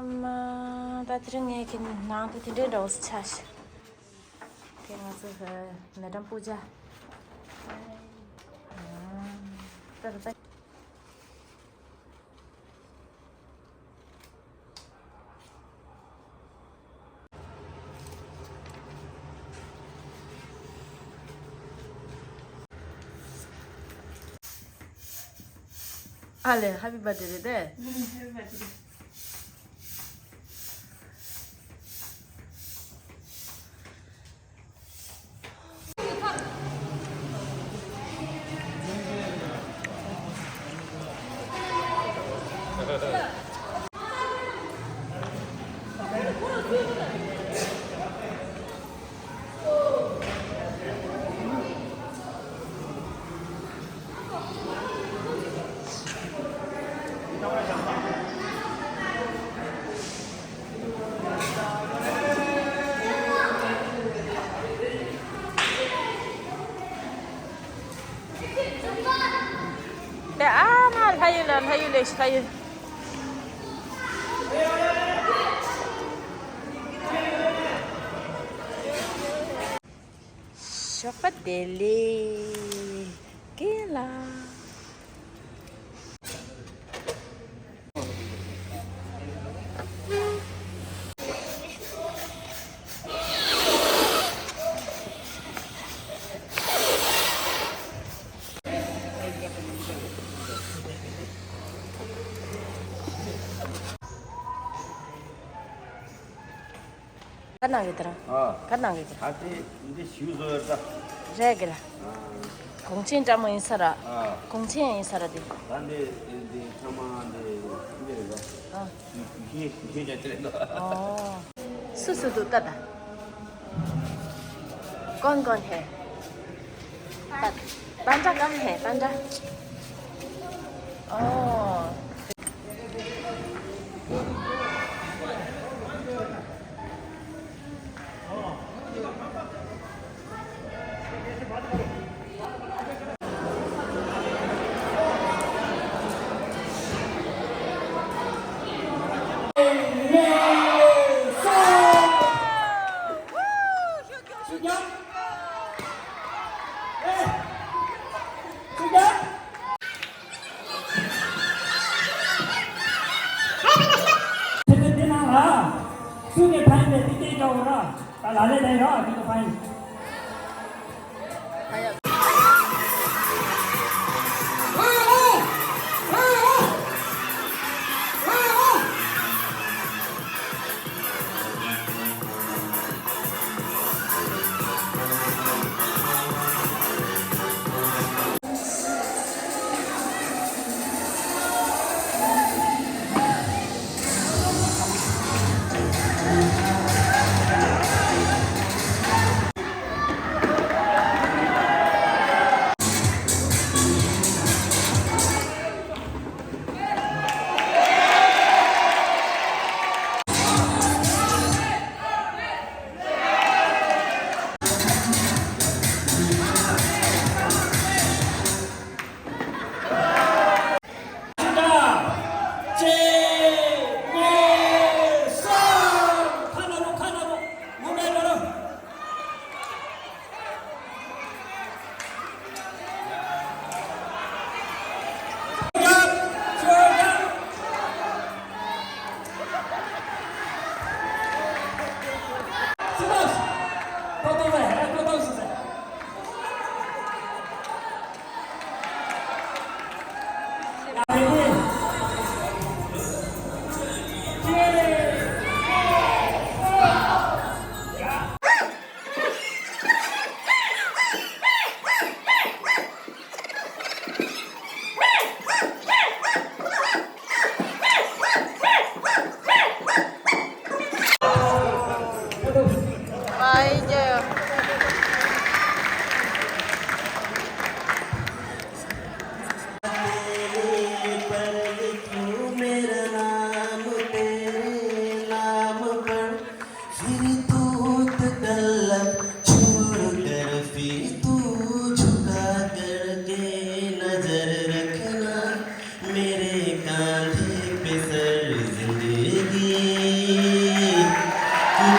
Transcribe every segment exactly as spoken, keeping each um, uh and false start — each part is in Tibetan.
ཨ་མ། ད་དེ་རིང་ངས་ཁྱེད་ནང་དུ་དེ་འདྲའི་འདྲ་བོ་ཞིག་ཆགས་ཤག་དེ་ང་ཚོ་མེ་ཌམ་པུ་ཇ། ད་ད་ད། ཨ་ལེ། ཧེ་པི་བར་ཐི་ཌེ་རེད་དེ། ཧེ་པི་བར་ཐི་ཌེ། དེ་ཨ་མ་ལྷ་ཡུལ་ལ་ལྷ་ཡུལ་ལས་ལྷ་ཡུལ། ཞོགས་པ་བདེ་ལེགས། རྒན་ལགས། ག་ནང་གི་དེ་རང་། ཨ། ག་ནང་གི་དེ་རང་། ཨ་དེ་འདི་ཞུ་བཟོ་ཡོད་ད། རེད་གི་ལ། ཨ། གོང་ཆེན་འདྲ་མོ་ཡིན་ས་ར། ཨ། གོང་ཆེན་ཡིན་ས་ར་དེ། ད་འདི་འདི་ཚང་མ་འདི་འདི་རེད་ད། ཨ། དུས་ཤེས་དུས་ཤེས་ཀྱང་ཅི་རེད་ད། ཨོ། སུ་སུ་འདུག་ལྟ་ད། कौन कौन है? पांडा कहाँ है? पांडा। ओह। ཕན་ཚུན་དེ་ནང་ལ་སུ་གི་ཕན་པའི་དེ་སྐད་རྒྱག་འོ་ར། ད་ལ་ལས་ལས་ར་དེ་གི་ཕན།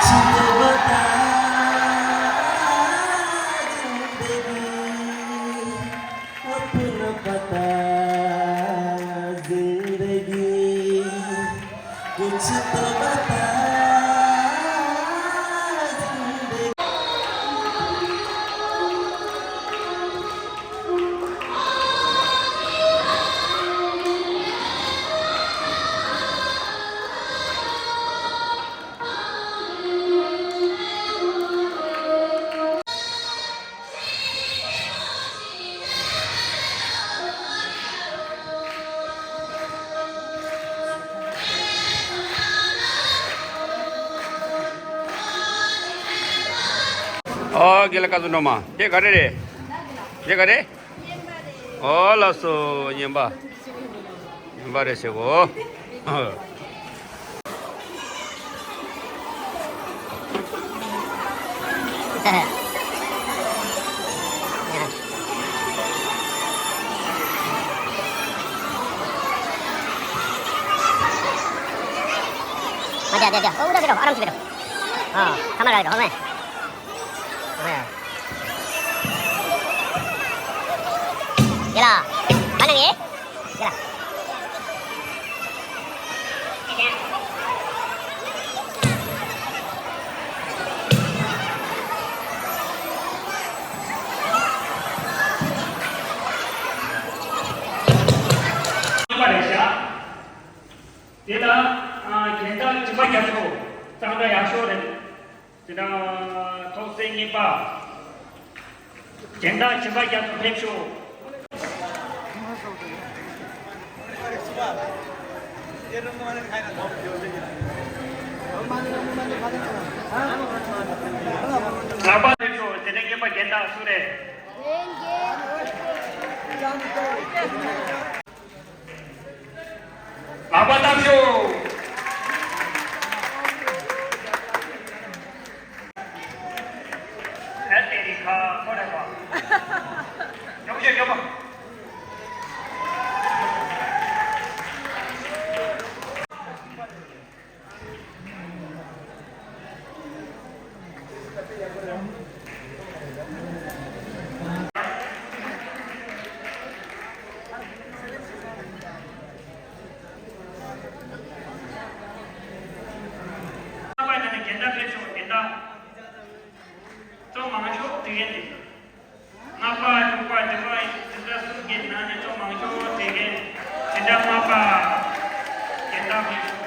कुछ तो बता जिंदगी, अपना पता जिंदगी, कुछ तो बता जिंदगी। ཨོ། དགེ་ལགས་བཀའ་ཟུར་སྒྲོལ་མ། ཁྱེད་ག་རེ་རེད། ཁྱེད་ག་རེ། ཨོ་ལགས་སོ། རྔན་པ། རྔན་པ་རེད་ཟེར་གོ། ཨ། ཡ་ཡ་ཡ། ཨོ། འུ་ད་བྱེད་རོགས། ཨ་རམ་ཅིག་བྱེད་རོགས། ཨ། ཚང་མ་རག་རེད་རོགས་མེ། ཨ། ཡ་ལ། ག་ནང་ཡེ། ཡ་ལ། རྙིང་པ་རེད་ཤག་དེ་ལ་ཨ་རྒན་བདག་སྦྱིན་པ་རྒྱ་མཚོ་གཙང་སྦྲ་ཡག་ཤོས་རེད། དེ་དང་ཐོག་སེ་གཉིས་པ། རྒན་བདག་སྦྱིན་པ་རྒྱ་མཚོ་ཕེབས་ཤོག་ལག་པ་ཕེབས་ཤོག་དེ་ནས་གཉིས་པ་རྒན་བདག་སུ་རེད། ལག་པ་བརྡབ་ཤོག་ཨ་ཏེ་རི་ཁ་ཁོ་རེ་བ། མགྱོགས་ཤོག་མགྱོགས་པ། རྒན་བདག་ཕེབས་ཤོག་རྒན་བདག་ཚོ་མང་ཤོས་དེ་ག་ནས། ལྔ་པ་དྲུག་པ་བདུན་པ་འཛིན་གྲྭ་གསུམ་གྱི་ནང་ནས་ཚོ་མང་ཤོས་དེ་ག་འཛིན་གྲྭ་ལྔ་པ་རྒན་བདག་ཕེབས་ཤོག